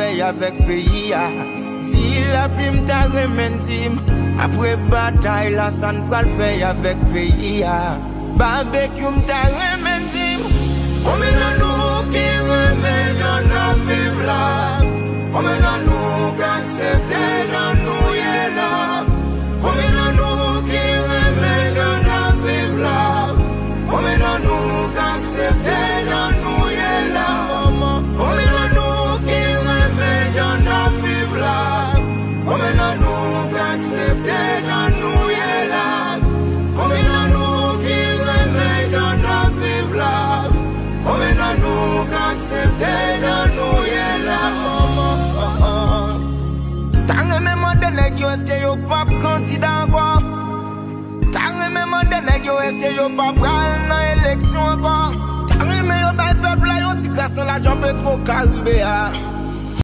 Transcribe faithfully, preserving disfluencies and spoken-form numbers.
fè avèk peyi a. Ti Lapli m ta renmen di m, apre batay la sa n pral fè avèk peyi a. Babekyou m ta renmen di m, konbyen nan nou ki renmen jan n ap viv la? Konbyen nan nou k aksepte jan nou ye la? Konbyen nan nou ki renmen jan n ap viv la? Konbyen nan nou k aksepte jan nou ye la? Konbyen nan nou ki renmen jan n ap viv la? Konbyen nan nou k aksepte jan nou ye la? Konbyen nan nou ki renmen jan n ap viv la? Konbyen nan nou k aksepte jan nou ye la? Ta renmen mande nèg yo èske yo p ap kandida ankò? Ta renmen mande nèg yo èske yo p ap pral nan eleksyon ankò? Ta renmen yo bay pèp la yon ti gras nan lajan Petro Karibe a.